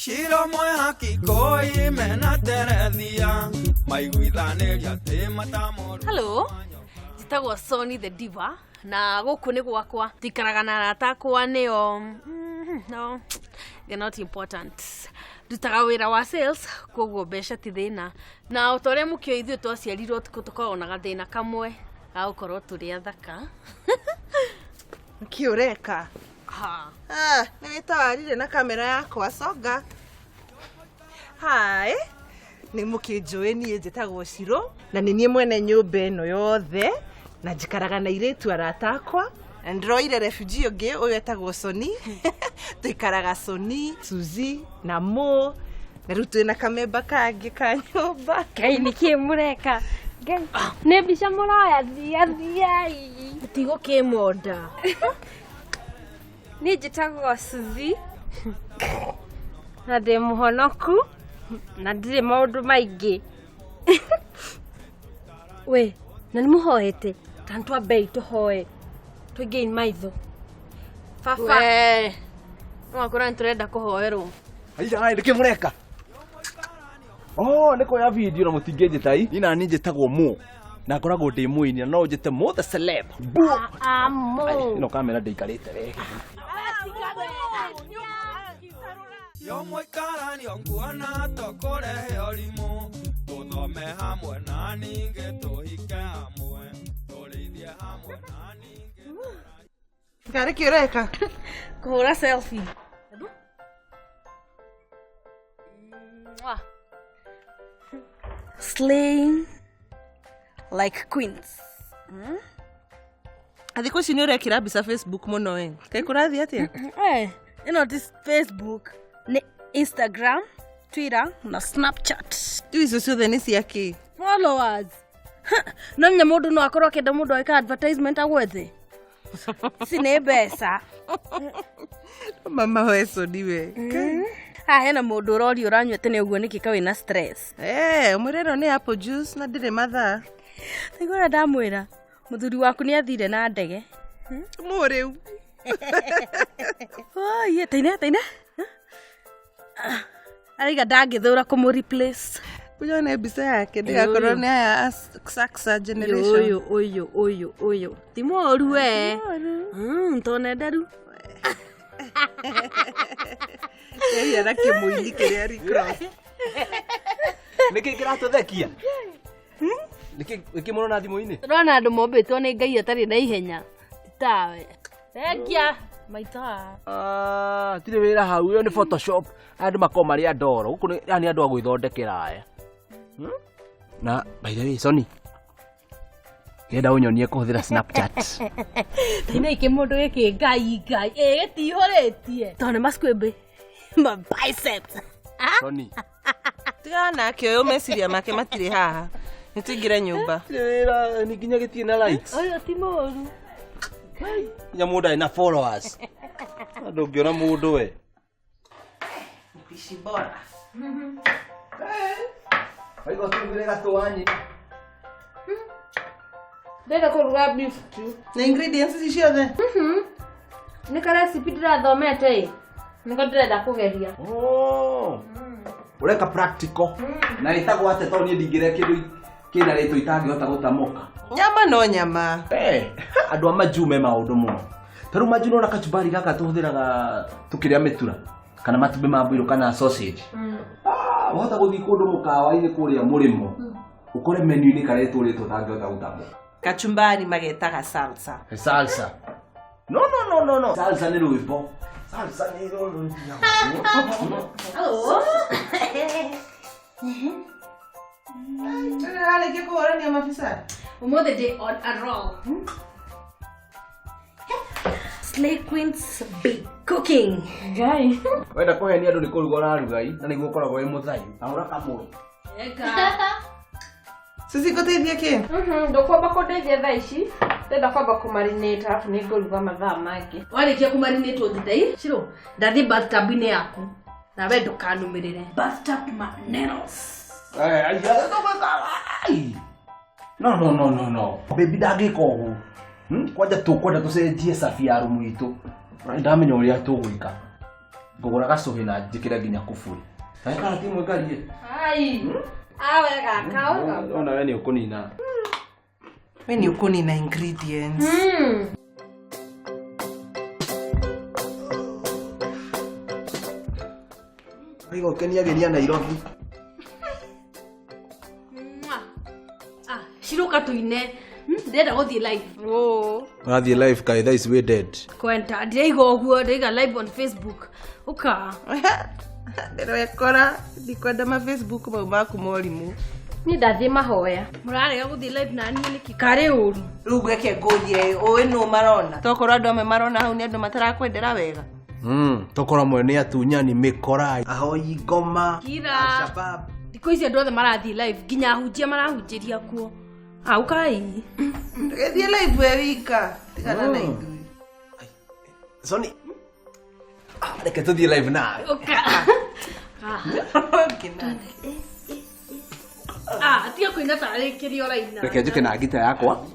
Ciro mwehaki koi mena terethia maiguithanĩria atĩ matamũrũ. Hello, njĩtagwo Sony the Diva na gũkũ nĩ gwakwa ndikaraga na arata akwa nĩo no they're not important. Ndutaga wĩra wa sales koguo mbeca ti thĩna, na o ta ũrĩa mũkĩoĩ ithuĩ twaciarirwo ũtukũ tũkoragwo na gathĩna kamwe ga gũkorwo tũrĩ athaka. Nĩkĩ ũreka? Ha. Ah, nĩ wĩtawarire na kamera yakwa songa. Hi, nĩ mũkĩnjũĩ niĩ njĩtagwo Ciro na nĩ niĩ mwene nyũmba ĩno yothe na njikaraga na airĩtu arata akwa na ndĩroire refugee ũngĩ ũyũ etagwo Soni. Tũikaraga Soni, Suzy na Mo na rĩu twĩna kamemba kangĩ ka nyũmba. Ngai nĩkĩ mũreka? Ngai nĩ mbica mũroya thia thiai. Tigũkĩmonda. Niĩ njĩtagwo Suzy na ndĩ mũhonoku na ndirĩ maũndũ maingĩ. We na nĩ mũhoete ta nĩtwambei tũhoe tũingĩi maitho. Baba We no akorwo nĩ tũrenda kũhoerwo. Aija nĩ kĩ mũreka? Oh, nĩ kuoya video na mũtingĩnjĩta i. Niĩ nani njĩtagwo Mo na ngoragwo ndĩ mũini na no njĩte Mo the celeb. Bo. Amo. Ĩno kamera ndĩikarĩte wega. Yo mũikaranio nguona tũkũrehe ũrimũ tũthome hamwe na ningĩ tũhike hamwe tũrĩithie hamwe na ningĩ. Ngarĩ kĩ ũreka? Kũhũra selfie. Mwah. Slaying like queens. Thikũ ici nĩ ũrekĩra mbica Facebook mũno ĩ. Kaĩ kũrathiĩ atĩa? Eh, ĩno ti Facebook, nĩ Instagram, Twitter na Snapchat. Rĩu icio ciothe nĩ cia kĩ? Followers. No nya mũndũ no akorwo akĩenda mũndũ agĩka advertisement agwethe. Ici nĩ mbeca. Mama we Soni we. Haha hena mũndũ ũroria ũranyua tene ũguo nĩkĩ ka wĩna stress. Eh, ũmwĩre ĩno nĩ apple juice na ndĩrĩ mathaa. Taigua ũrĩa ndamwĩra mũthuri waku nĩ athire na ndege. Mũ rĩu. Oye, taine taine. Araiga ndangĩthũra kũmũ replace. Kuja nĩ mbica yake ndĩgakorwo nĩ aya a Saxa generation. Ũyũ ũyũ ũyũ ũyũ ti mũru we. Tone nderu. Ehia na kĩmũini kĩrĩa Rick Ross. Nĩkĩ kĩratũthekia? Nĩkĩ mũrona thimũ-inĩ? Tũrona andũ mombĩtwo nĩ Ngai atarĩ na ihenya. Ti tawe. Thengia maita. Ah, tirĩ wĩra hau, ĩyo nĩ Photoshop. Aya andũ makoragwo marĩ andoro. Gũkũ nĩ aya nĩ andũ a gwĩthondekera aya. Na by the way, Sony, ndĩrenda ũnyonie kũhũthĩra Snapchat. Taine ikĩ mũndũ gĩkĩ Ngai Ngai ĩ gĩtihũrĩtie. Tondũ nĩ masquimbi. Ma biceps. Sony. Tigana nake ũyũ meciria make matirĩ haha. Nĩ tũingĩre nyũmba. Tirĩ wĩra nĩ nginya gĩtirĩ na likes. Ũyũ ti mũru. Nginya mũndũ arĩ na followers. Andũ ũngĩona mũndũ we. Mpishi bora. Waigua tũrugĩre gatũ wa nyina. Ndĩrenda kũruga beef stew. Na ingredients ici ciothe? Nĩ ka recipe ndĩrathomete ĩ. Nĩko ndĩrenda kũgeria. Oh. Ũreka practical. Na ĩtagwo atĩa tondũ niĩ ndingĩrĩa kĩndũ kĩna rĩtwa itangĩhota gũtamũka. Nyama no nyama. Eh, andũ a majuu me maũndũ mũno. Ta rĩu majuu nona kachumbari gaka tũhũthĩraga tũkĩrĩa mĩtura kana matumbĩ ma mbuirũ kana sausage. Ah, wahota gũthiĩ kũndũ mũkawa-inĩ kũrĩa mũrĩmo ũkore menu-inĩ karetwo rĩtwa ũtangĩhota gũtamũka. Kachumbari magetaga salsa. Salsa. No, no, no, no, no. Salsa nĩ rwĩmbo. Salsa nĩ rwĩmbo. Hello. Ndĩrarĩkia kũhorania mabica. Ũmũthĩ ndĩ on a roll. Slay Queens be cooking. Ngai. Wenda kũhenia andũ nĩ kũruga ũraruga i na nĩguo ũkoragwo wĩ mũthaigu. Ahũra kamwe. Eka. Sisi ngũteithie kĩ? Ndũkwamba kũndeithia thaa ici. Ndĩrenda kwamba kũmarinate arabu nĩ ngũruga mathaa mangĩ. Warĩkia kũmarinate ũthithai, Shiro, ndathiĩ bathtub-inĩ yaku. Na we ndũkanũmĩrĩre. Bathtub maneros. Eh, ai, ai. No, no, no, no, no. Baby ndangĩka ũguo. Kwanja tũkwenda tũcenjie cabi ya rumu itũ. Ndamenya ũrĩa tũgwĩka. Ngũgũra gacuhi na njĩkĩre nginya kuburi. Kaĩ ti mwĩkarie. Ai. Awe gaka. Ona we nĩ ũkũnina. We nĩ ũkũnina ingredients. Rigo keniagĩria Nairobi. Ah, shiruka tuine. Ndĩrenda gũthiĩ live. Oh. Ũrathiĩ live kaĩ thaa ici wĩ dead. Kwenda ndĩraiga ũguo ndĩraiga live on Facebook. Ũka. Ndĩrekora ndikwenda ma Facebook mau maku morimũ. Niĩ ndathiĩ mahoya. Mũrarega gũthiĩ live na niĩ nĩkĩ? Karĩ ũru. Rĩu gweke ngũrie ũĩ nũ marona. Tokorwo andũ amwe marona hau nĩ andũ matarakwendera wega. Tokorwo amwe nĩ atunyani mĩkora, ahoi ngoma, Al-Shabaab. Thikũ ici andũ othe marathiĩ live nginya ahunjia marahunjĩria kuo. Au kai. Ndũgathiĩ live we wika. Tigana na ithuĩ. Soni. Reke tũthiĩ live nawe. Ũka. Ah, tiga kũina tarĩ kĩrĩa ũraina. Reke njũke na ngita yakwa.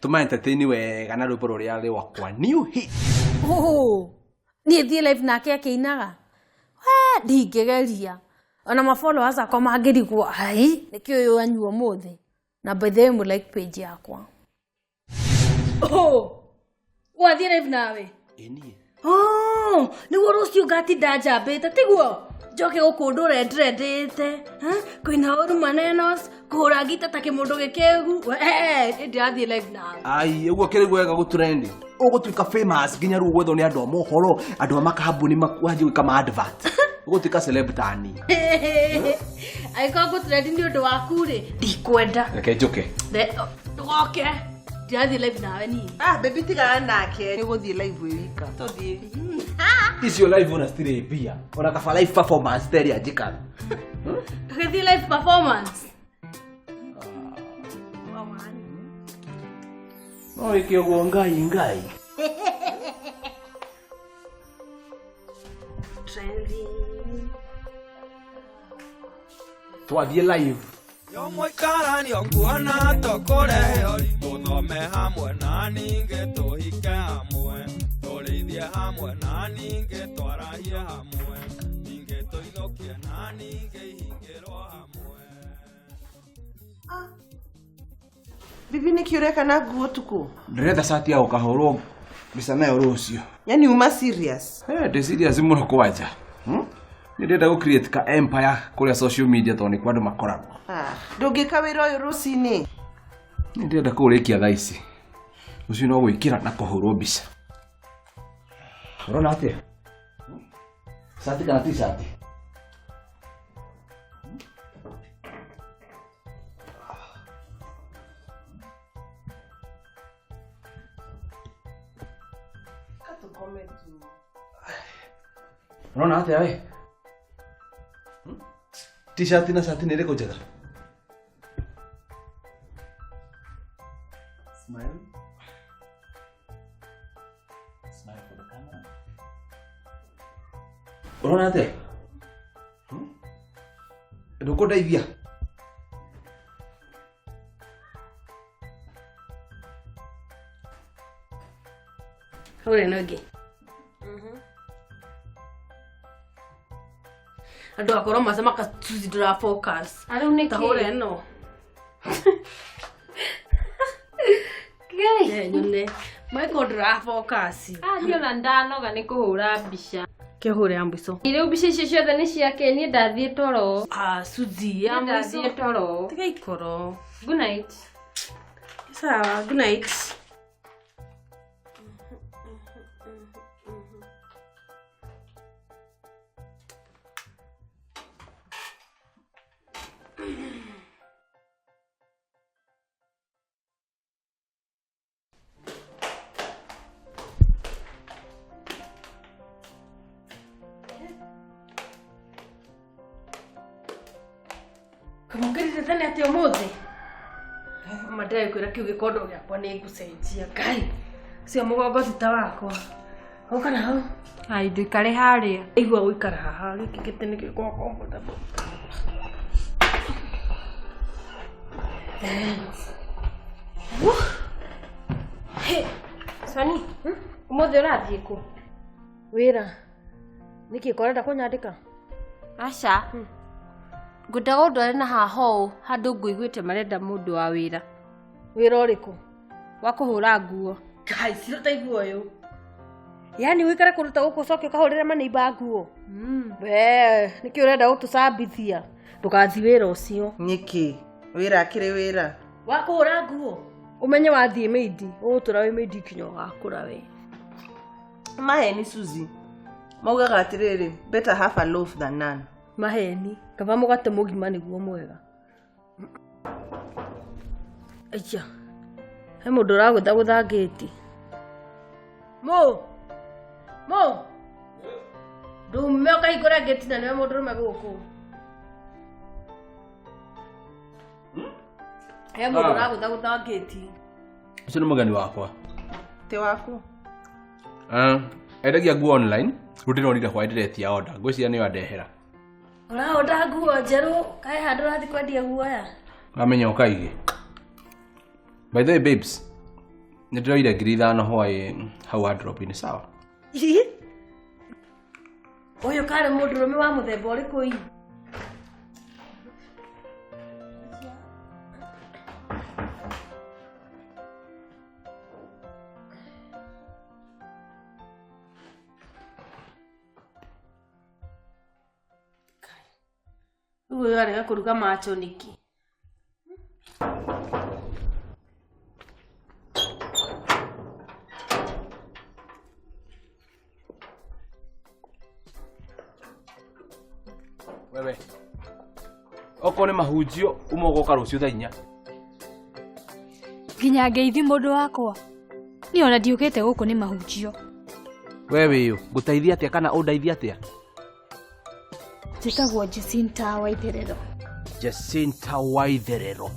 Tũma entertain wega na rwĩmbo rũrĩa rwakwa new hit. Oh. Niĩ thiĩ live nake akĩinaga. We ndingĩgeria. Ona ma followers akwa mangĩrigwo ai nĩkĩ ũyũ anyua ũmũthĩ. Na by the way mu like page yakwa. Oh. Wathiĩ live nawe? Ĩ niĩ. Oh, nĩguo rũciũ ngatinda njambĩte tiguo? Njoke gũkũ ndũre ndrendete. Kwĩna ũru manenos, kũhũra ngita ta kĩmũndũ gĩkĩgu. We ndĩrathiĩ live nawe. Ai, ũguo kĩrĩ wega gũtrendi. Ũgũtuĩka famous nginya rĩu gwethwo nĩ andũ a mohoro, andũ a makambuni wanjie gwĩka ma advert. Ũgũtuĩka celeb ta niĩ. Angĩkorwo ngũtrendi nĩ ũndũ waku rĩ, ndikwenda. Reke njũke. Ndũgoke. Ndirathiĩ live nawe niĩ. Ah, baby tigana nake. Nĩ ũgũthiĩ live wĩ wika. Tũthiĩ. Icio live ona citirĩ mbia. Ona kaba live performance ta ĩrĩa njĩkaga. Tũgĩthiĩ live performance. No wĩke ũguo ngai ngai. Trending. Twathiĩ live. Yo mũikarani nguona tũkũrehe tũthome hamwe na ningĩ tũhike hamwe tũrĩithie hamwe na ningĩ twarahie hamwe ningĩ tũinũkie na ningĩ ihingĩrwo hamwe. Bibi nĩkĩ ũreka na nguo ũtukũ? Ndĩretha cati ya gũkahũrwo mbica nayo rũciũ. Yani uma serious? Ndĩ serious mũno kwanja. Nĩ ndĩrenda gũ create ka empire kũrĩa social media tondũ nĩkuo andũ makoragwo. Ndũngĩka wĩra ũyũ rũcinĩ? Nĩ ndĩrenda kũũrĩkia thaa ici. Rũciũ no gwĩkĩra na kũhũrwo mbica. Ũrona atĩa? Cati kana t-shirt? Ũrona atĩa we? T-shirt na cati nĩ ĩrĩkũ njega? Smile. Smile for the camera. Ũrona atĩa? Ndũkũndeithia? Hũra ĩno ĩngĩ. Andũ akorwo maca makatuzindũra focus. Arĩu nĩkĩ? Ta hũra ĩno. Ngai. Nyone. Michael ndũra focus. Niĩ ona ndanoga nĩ kũhũra mbica. Kĩhũre ya mũico. Rĩu mbica icio ciothe nĩ ciake niĩ ndathiĩ toro. Ah, Suzy ya mũico. Ndathiĩ toro. Tiga ikoro. Good night. Sawa, good night. Kamũkĩrire tene atĩa ũmũthĩ? Mama ndĩrakwĩra kĩu gĩkondo gĩakwa nĩ ngũcenjia. Ngai, ũcio mũgongo ti ta wakwa. Ũka na hau. Ai, ndũikare harĩa. Igua gũikara haha, gĩkĩ gĩtĩ nĩ gĩkoragwo comfortable. Thanks. Sani, ũmũthĩ ũrathiĩ kũ? Wĩra. Nĩkĩ korenda kũnyandĩka? Aca. Ngwendaga ũndware na haha ũũ handũ ngũiguĩte marenda mũndũ wa wĩra. Wĩra ũrĩkũ? Wa kũhũra nguo. Kai, Ciro taigua ũyũ. Yaani wĩikare kũruta gũkũ ũcoke ũkahũrĩre maneiba nguo. We, nĩkĩ ũrenda gũtũcambithia? Ndũgathiĩ wĩra ũcio. Nĩkĩ? Wĩra akĩrĩ wĩra. Wa kũhũra nguo. Ũmenye wathiĩ mĩindi, ũgũtũra wĩ mĩindi nginya ũgakũra we. Maheni Suzy. Maugaga atĩrĩrĩ, better half a loaf than none. Maheni, kaba mũgate mũgima nĩguo mwega. Aiya. He mũndũ ũragũthagũtha ngĩti. Mũ. Mũ. Ndume ũkahingũra ngĩti na nĩwe mũndũrũme gũkũ. He mũndũ ũragũthagũtha ngĩti. Ũcio nĩ mũgeni wakwa. Ti waku? Endagia nguo online, rĩu ndĩronire hwaĩ ndĩretia order. Ngwĩciria nĩyo andehera. Ũraonda nguo njerũ, kaĩ handũ ũrathiĩ kwendia guoya? Amenya ũkaige. By the way babes, nĩ ndĩroire 5,000 hwaĩ hau wardrobe-inĩ, sawa? Ii? Ũyũ karĩ mũndũrũme wa mũthemba ũrĩkũ ii? Rĩu ũyũ arega kũruga macho nĩkĩ? Wewe. Okorwo nĩ mahunjio uma ũgoka rũciũ thaa 4. Nginya ngeithi mũndũ wakwa. Niĩ ona ndiũkĩte gũkũ nĩ mahunjio. We wĩyũ, ngũteithia atĩa kana ũndeithia atĩa? Njĩtagwo Jacinta Waitherero. Jacinta Waitherero.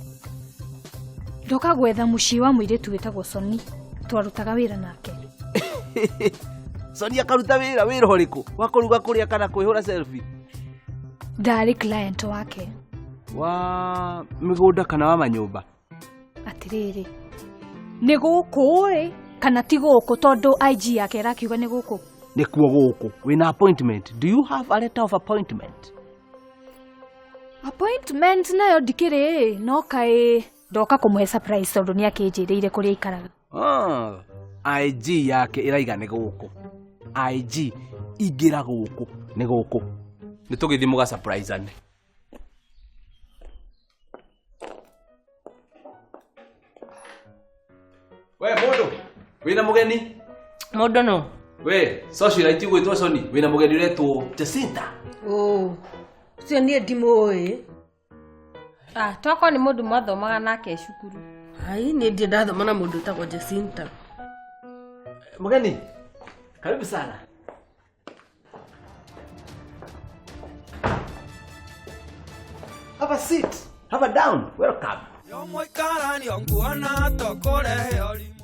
Ndoka gwetha mũciĩ wa mũirĩtu wĩtagwo Soni. Twarutaga wĩra nake. Soni akaruta wĩra, wĩra ũrĩkũ? Wa kũruga kũrĩa kana kwĩhũra selfie? Ndarĩ client wake. Wa mĩgũnda kana wa manyũmba? Atĩrĩrĩ, nĩ gũkũ ĩ kana ti gũkũ tondũ IG yake ĩrakiuga nĩ gũkũ? Nĩkuo gũkũ. Wĩna appointment. Do you have a letter of appointment? Appointment nayo ndikĩrĩ, no kaĩ ndoka kũmũhe surprise tondũ nĩ akĩnjĩrĩire kũrĩa aikaraga. IG yake ĩraiga nĩ gũkũ. IG ingĩra gũkũ nĩ gũkũ. Nĩ tũgĩthiĩ mũga surprise ane. We mũndũ, wĩna mũgeni? Mũndũ no. We, socialite gwĩtwo Soni, wĩna mũgeni ũretwo Jacinta. Ũcio niĩ ndimũĩ. Tokorwo nĩ mũndũ mwathomaga nake cukuru. Ai, niĩ ndirĩ ndathoma na mũndũ wĩtagwo Jacinta. Mũgeni, karibu sana. Have a seat. Have a down. Welcome. Yo mũikarani nguona tũkũrehe ũrimũ.